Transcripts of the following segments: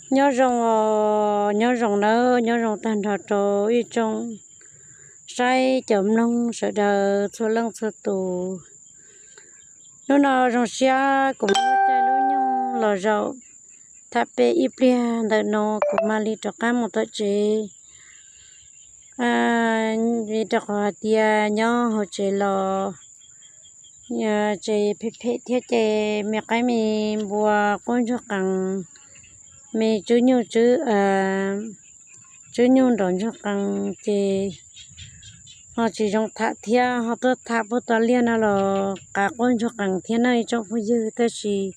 Nyob zoo os, nyob zoo nawb, nyob zoo tag nrho rau ib tsoom saib cov mloog sawv daws txhua leej txhua tus. Hnub no zoo siab kuv muaj lub caij lub nyoog los zaum tham pem ib pliag ntawm no kuv mam li rov qab mus tom tsev. Vim rau qhov hais tias nyob hauv tsev los tsev phem phem thiab ces me qaib me npua quab ntsuag qees, me tswb nyuj tswb, tswb nyuj nrov ntsuag qees ces ho tsis zoo tham thiab, ho tuaj tham puag tom liaj no los qav quab ntsuag qees thiab nawb ib tsoom phooj ywg. Tab sis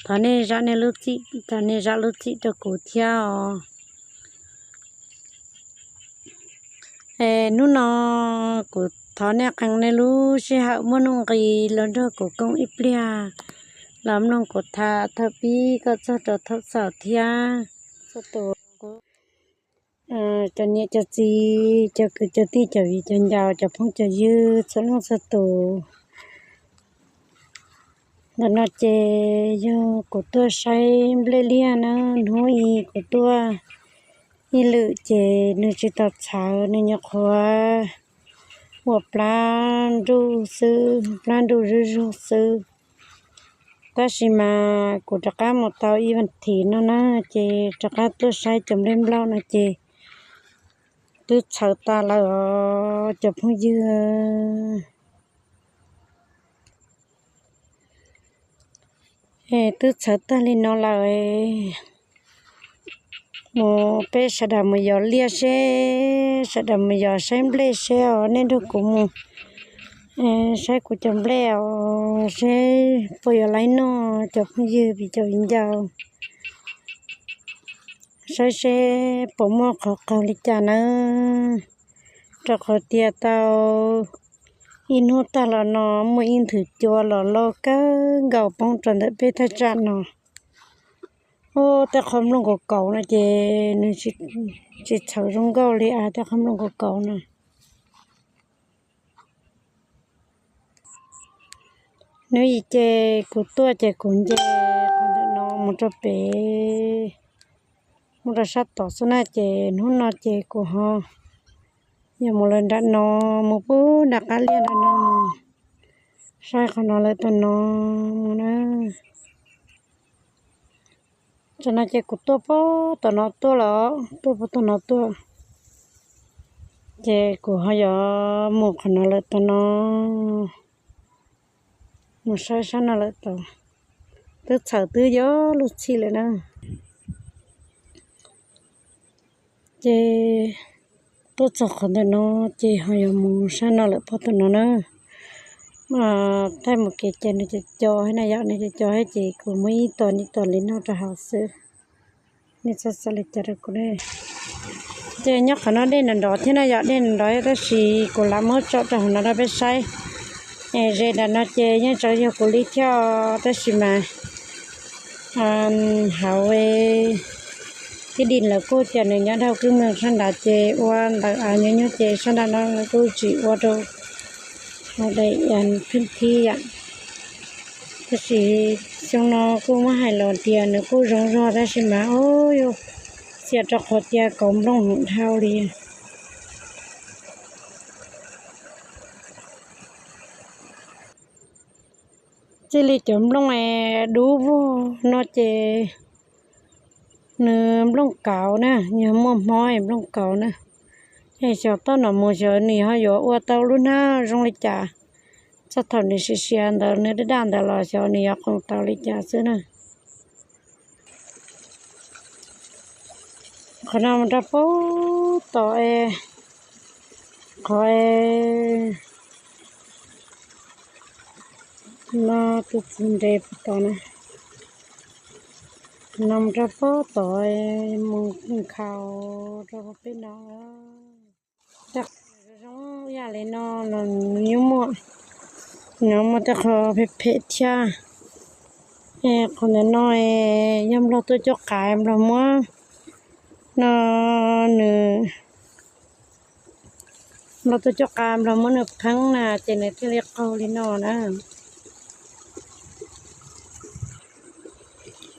thov nej zam nej lub txim, thov nej zam lub txim rau kuv thiab os. Hnub no kuv thov nej qee nej lub sij hawm muaj nuj nqis los nrog kuv koom ib pliag los mloog kuv tham thaum pib kom txog rau thaum xaus thiab. Txhua tus, cov niam cov txiv, cov kwv cov tij, cov viv cov ncaus, cov phooj cov ywg txhua leej txhua tus. Ntawm no ces yog kuv tuaj saib nplej liaj na, hnub i kuv tuaj ib lwm ces nws tsis tau txhawv, nws nyuam qhuav ua plab nruj xwb, plab nruj zuj zug xwb. Tab sis mas kuv rov qab mus tau ib vas thiv no na, ces rov qab tuaj saib cov nplej nplaum no ces twb txhawv tas lawm os cov phooj ywg. Twb txhawv tag li no lawm, mus peb sawv daws mus yos liaj seb, sawv daws mus yos saib nplej seb os, nej nrog kuv mus saib kuv cov nplej os seb puas yuav laib noj cov phooj ywg viv cov viv ncaus. Saib seb puas muaj qhov qaug li cas nawb, rau qhov tias tau ib hnub tag los no muaj ib nthwv cua los loj kawg nkaus poob rau ntawm peb thaj tsam no. Ub, tej qho nplooj kaus kauv no ces nws tsis txhawv zoo nkauj li as, tej qho nplooj kaus kauv no. Hnub i ces kuv tuaj ces kuv nce qhov ntawm no mus rau pem, mus rau sab tod xwb na, ces hnub no ces kuv ho yog mus lawm nram no, mus pub nram qab liaj nram no, saib qhov no lawm tom no mus na. Tam no ces kuv tuaj pem tom no tuaj los, tuaj pem tom no tuaj, ces kuv ho yuav mus qhov no lawm tom no, mus saib sab no lawm tod, twb txhawv twb yuav luag txhij lawm na. Ces tuaj txog qhov ntawm no, ces ho yuav mus sab no lawm pem tom no na. Thaij mus kev ces nws co co thiab na yom, nws co co thiab ces kuv muab ib tog ib tog li no rau hauv xwb. Nej txhob xav li cas rau kuv. Ces nyob qhov no dej nrov nrov thiab na yom, dej nrov nrov tab sis kuv lam muab tso rau hauv no rau peb saib. Ze nram no ces yeej tseem yog kuv li thiab tab sis mas hauv thib di lawv kuj tias nws nyob dhau kwj moog sab nrad ces ua ntawm av nyob nyob ces sab nrad no kuj tsis ua rau hauv daim pheej thib yom. Tab sis xyoo no kuj muab hais los tias nws kuj zoo zog tab sis mas ub, xiam rau qhov tias kauv nplooj heev dhau li. Txij li cov nplooj dub vog no ces nws nplooj kauv na, yog muaj hmob nplooj kauv na. Es xyov toj no mus xyov nws ho yuav ua tau lub hnab zoo li cas. Txog thaum nws siav siav ntawd nws daj daj ntawd los xyov nws yuav qoom tau li cas xwb na. Qhov no mus rau pem tod, qhov no tus txiv nres pem tod na. Qhov no mus rau pem tod, mus nkhaus rau pem no. Tej qhov zoo zoo ib yam li no los nws yeej muaj, nws muaj tej qho phem phem thiab. Qhov ntawm no yog nplog tuaj cuab qav, nplog muab no, nws, nplog tuaj cuab qav nplog muab nws pheeb na ces nws thiaj li qaug li no na.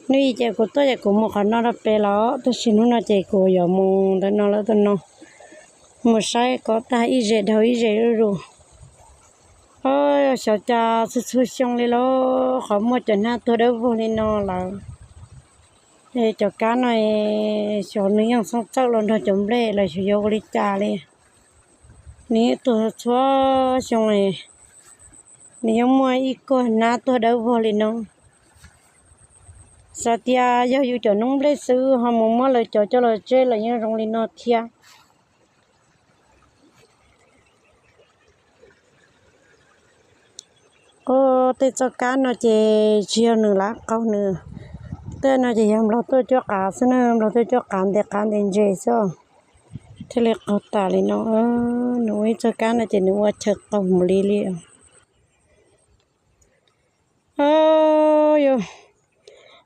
Hnub i ces kuv tuaj ces kuv mus qhov no rau pem los, tab sis hnub no ces kuv yuav mus ntawm no lawm, tam no mus saib kom tag ib zes dhau ib zes zuj zus. Xyov cas txhua txhua xyoo li los qhov muaj cov hnab tuag dawb vog li no lawm. Cov kab no xyov nws yeej xoob txawj los nrog cov nplej los xyov yuav ua li cas li. Nws yeej tuag txhua xyoo, nws yeej muaj ib kuag hnab tuag dawb vog li no. Xav tias yog yus cov noob nplej xwb ho mus muab lawv cov coj los tseb lawm yeej zoo li no thiab. Ua tej txoj kab no ces tsis yog nws lam qaug nws, tej no ces yog nplog tuaj cuab qav xwb na, nplog tuaj cuab qav ntes qav ntes ntses xwb. Thiaj li qaug tas li no. Nws ua ib txoj kab no ces nws ua chaw qaug mus li li. Yog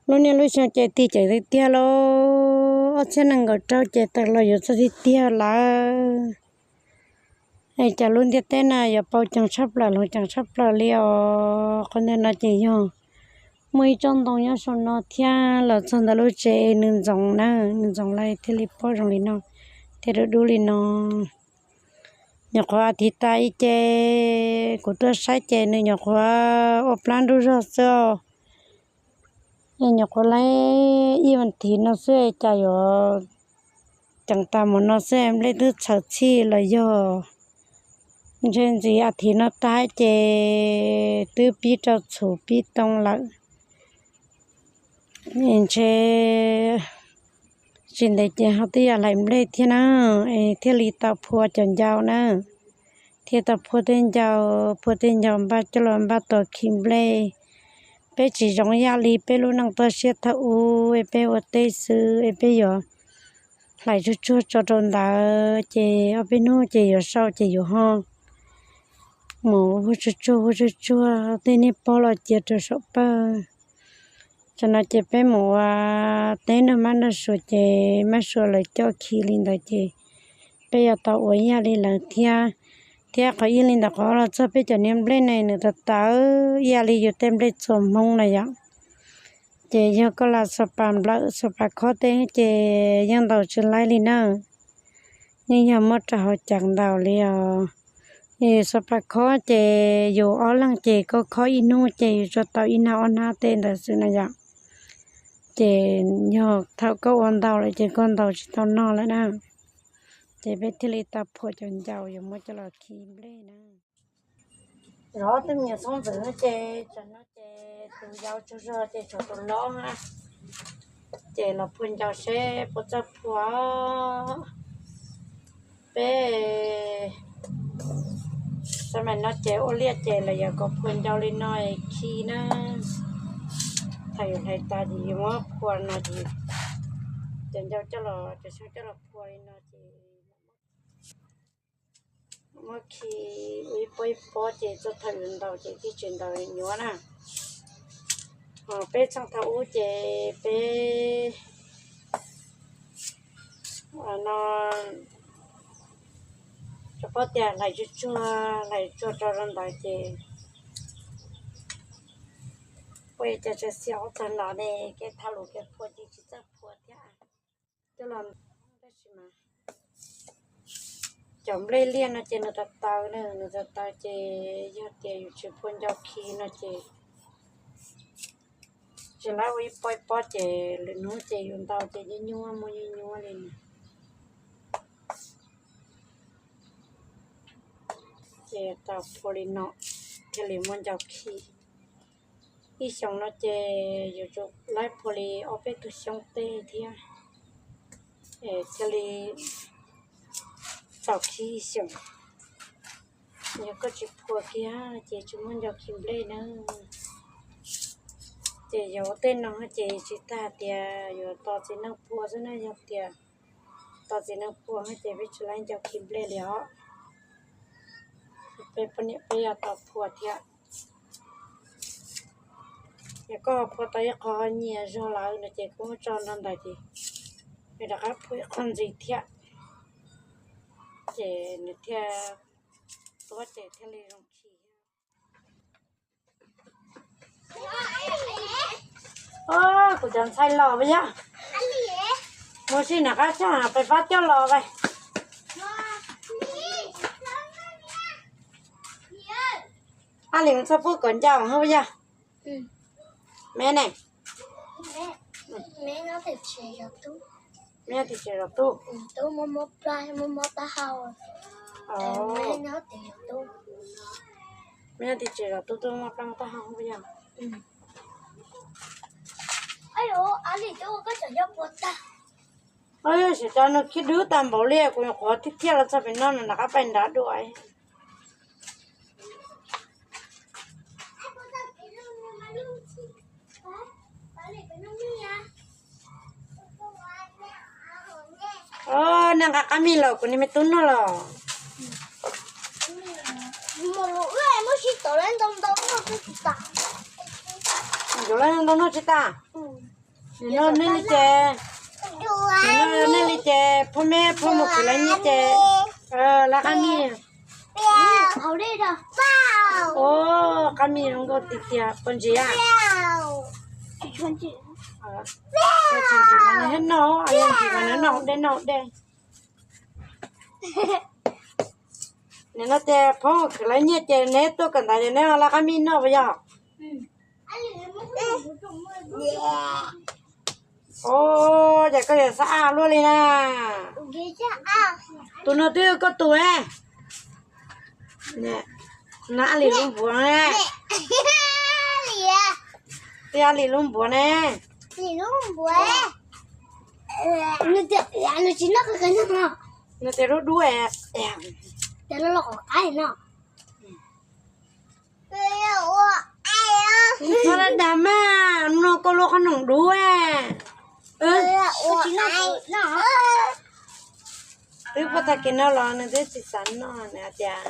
lub niaj lub xyoo ces tig ceev tiag tiag lauj, ob txhiab nees nkaum rau ces tawm los yuav txog tiag tiag lawm. Es cas lub ntiaj teb na yuav pauv ceev tshaj plaws, hloov ceev tshaj plaws li os. Qhov ntawm no ces yog muaj ib tsob ntoo nyob saum no thiab, los txog ntawm lub tsev nws ntxoov na, nws ntxoov lawm thiaj li pob zoo li no, thiaj dub dub li no. Nyuam qhuav a thiv tas ib ce kuv tuaj saib ces nws nyuam qhuav ua plab nrub zog xwb. Nyuam qhuav laib ib vas thiv no xwb cas yuav ceev tas mus no xwb, nplej twb txhawv txhij los yog ntshe ntxiv a thiv no tag ces twb pib rau txhuv pib too lawm. Ntshe tsis ntev ces ho twb yog hlais nplej thiab na, es thiaj li tau phua cov ncau na, thiaj tau phua tej ncau, phua tej ncau npaj coj los npaj tos khi nplej. Peb tsis zoo ib yam li peb lub neej toj siab thaum ub es peb ua teb xwb es peb yuav hlais tsuag tsuag tso rau ntawd ces ob peb hnub ces yuav sau ces yuav ho mus hu tsuag tsuag hu tsuag tsuag tej niag pob los cia rau saum pawg. Tam no ces peb mus ua teb nrog mab nrog suav ces mab suav lawv coj khi li ntawd ces peb yuav tau ua ib yam li lawv thiab. Thiab qhov ib li ntawd qhov los txog peb cov niag nplej ne nws tawv tawv ib yam li yus tej nplej txuas Hmoob na yom. Ces yog koj lam xav pas nplawm xav pas khob tej ces yeej ntaus tsis laib li na. Yeej yog muab rau hauv cev ntaus li os. Xav pas khob ces yus ob leeg ces koj khob ib hnub ces yus tsuas tau ib hnab ob hnab tej ntawd xwb na yom. Ces yog thaum koj ua ntau lawm ces koj ntaus tsis tau noj lawm na. Ces peb thiaj li tau phua cov ncau yuav muab coj los khi nplej na. Zov tej me nyuam xoob ntxwv no ces tsam no ces tus yau tsaug zog ces tshuav tus hlob na. Ces los phua ncau seb puas txawj phua. Peb xab maim no ces ua liaj ces lawv yuav kom phua ncau li no khi na. Thaum yus hlais tas ces yus muab phua no ces cov ncau coj los, cov xyoob coj los phua li no ces muab khi ua ib pob ib pob ces txog thaum yus ntaus ces thiaj tsis ntaus nyuaj na. Ho peb txheej thaum ub ces peb no tsis paub tias hlais tsuag tsuag, hlais tsuag rau rau ntawd ces ua cas tseem xiam ua tag no ne, kev thauj lus kev phua ces tsis txawj phua thiab. Coj los tab sis mas cov nplej liaj no ces nws tawv tawv na, nws tawv tawv ces yog tias yus tsis phua ncau khi no ces tsis laib ua ib pob ib pob ces lwm hnub ces yus ntaus ces nyuaj nyuaj muaj nyuaj nyuaj li no. Ces tau phua li no thiaj li muaj ncau khi. Ib xyoos no ces yuav tsum laib phua li ob peb tug xyoob tej thiab thiaj li tau khi ib xyoos. Yog koj tsis phua kiag ces tsis muaj ncau khi nplej na. Ces yog ua tej no ces tsis tas tias yuav tos txiv neej phua xwb na, yog tias tos txiv neej phua ces peb tsis laib ncau khi nplej li os. Peb poj niam peb yuav tau phua thiab. Yog koj phua tau ib qho nyias zog lawm no ces koj muab tso nrog ntawd ces nws rov qab phua ib qho ntxiv thiab. Ces nws thiaj tuab ces thiaj li zoo khi. Kuv cov ntxhais los puas yog? Mus si nram qab tsag pes fab coj los pes. Ab li txhob pub kom ncaus hab puas yog? Me ne, me nyob tim tsev zov tub. Me nyob tim tsev zov tub, tub muab plab muab taub hau puas yog? Ab, yog cov no khib dub tag npaum li, kuv nyuam qhuav thiaj thiaj los txog pem no nram qab pais nrad dua. Nej nqa qab mis los kuv niag me tub noj los. Yuav lawv ntau noj tsis tas. Nim no nej li ces, nim no nej li ces phob meb phob mus khwv lawv nyiaj ces lawv qab mis. Qab mis zoo nkauj tiag tiag, puas ntsim a? Tsis ntsim mas nws thiaj noj, yog ntsim mas nws noj hauv dej noj hauv dej. Nim no ces phob mus khwv lawv nyiaj ces neb tuaj kawm ntawv ces neb lawv qab mis noj puas yog? Ces koj yuav xav ab luaj li na. Tus no twb yog koj tus, na ab li lub npuav ne. Twb ab li lub npuav ne. Nws tias lub dub no. Dag mas, no koj lub qhob noom dub. Twb poj tag kis no los nws twb tsis xav noj, nws hais tias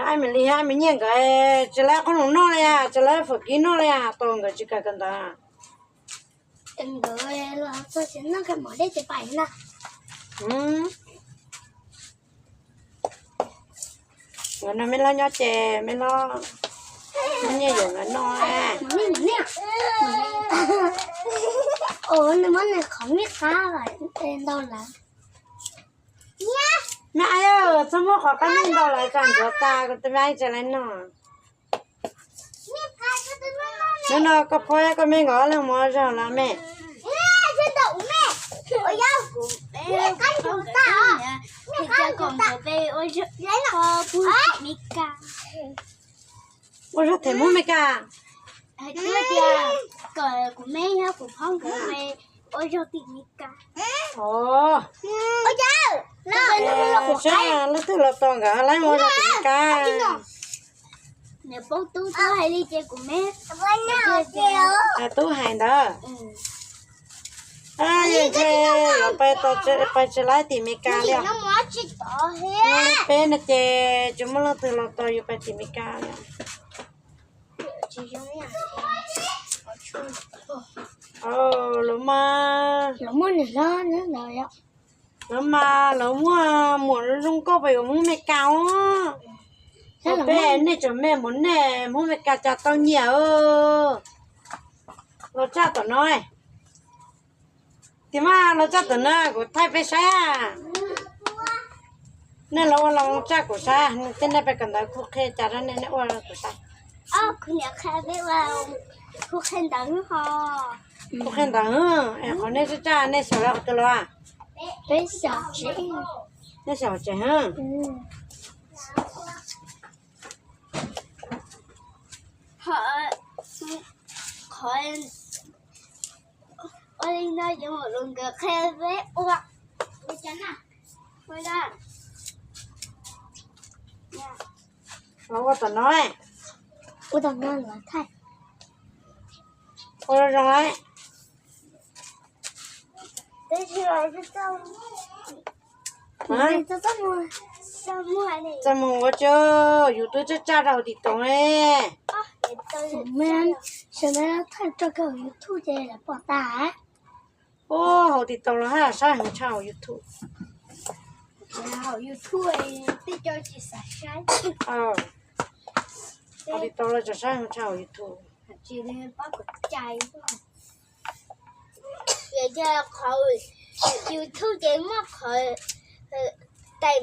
Aib me li, aib me nyiaj nkawd tsis lawv qhob noom noj li, tsis lawv fawm kib noj li, tau nkawd tsis kawm kawm ntawv. Nkawd no me hlob nyob ces me hlob muaj nyiaj yuav nkawd noj. Muab nws qhov me qab ntau lawm. Me aib, txhob muab qhov qab me ntau lawm, tsam ntxuav tas kuv tus me aib tsis lawv noj. Hnub no koj phob koj me nkawd ob leeg mus ua zog los me? Ua zog them Hmoob Mes Kas. Saib leej twg los tos nkawd lawv mus ua zog tim Mes Kas. Tub hais ntawd. Yog ntshe yuav pais tsis laib tim Mes Kas li os. Peb no ces tsis muaj leej twg los tos yus pais tim Mes Kas li. Lawv mas, lawv mas lawv muaj muam zoo nkauj pes yuav Hmoob Mes Kas os. Peb nej tseem me mus nej Hmoob Mes Kas cas tau nyiam. Los txaj tom no. Tim mas los txaj tom no kuv thaij peb saib. Nej los ua los txaj kuv saib, tej nej peb kawm ntawv kuv qhia cas rau nej, nej ua kuv saib. Kuv qhia ntawv, es qhov nej txaj txaj nej xyaum los qhov twg los? Nej xyaum tsev. Ua li no yuav mus los nkawd qhia peb ua. Los ua tom no, ua tom no los thaij. Ua zoo zoo. Txaj muag ua tso, yus twb txaj txaj rau hauv TikTok ne. Sawv daws thaij tso rau hauv YouTube ces lawv pom tas. Ua hauv TikTok los haj saib heev tshaj hauv YouTube. Hauv YouTube tej co tsis xav saib. Ua li tau los tsis saib, tshaj hauv YouTube. Tsis pab kom cai. Yog qhov YouTube ces muaj qhov tais,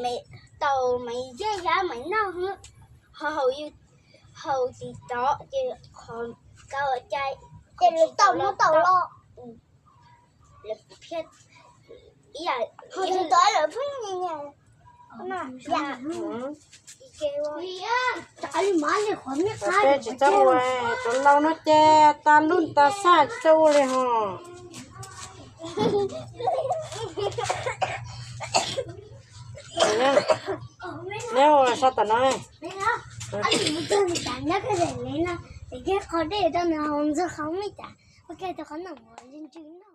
tau Maiv Zeb Zab Maiv Noj, ho hauv TikTok ces qhov tau cai, ces lawv tau muab tau los. Lawv phiaj ib yam, ho tus tod lawv pheej nyiam nyiam. Tsis txawj ua, cov laus no ces tas lub tas xaj tsis txawj ua li hos. Neb ua sab tom no. Qhov dej rau nws hauv ntxwg qhov me cas, ua ke tus qhov no ntsws ntsws.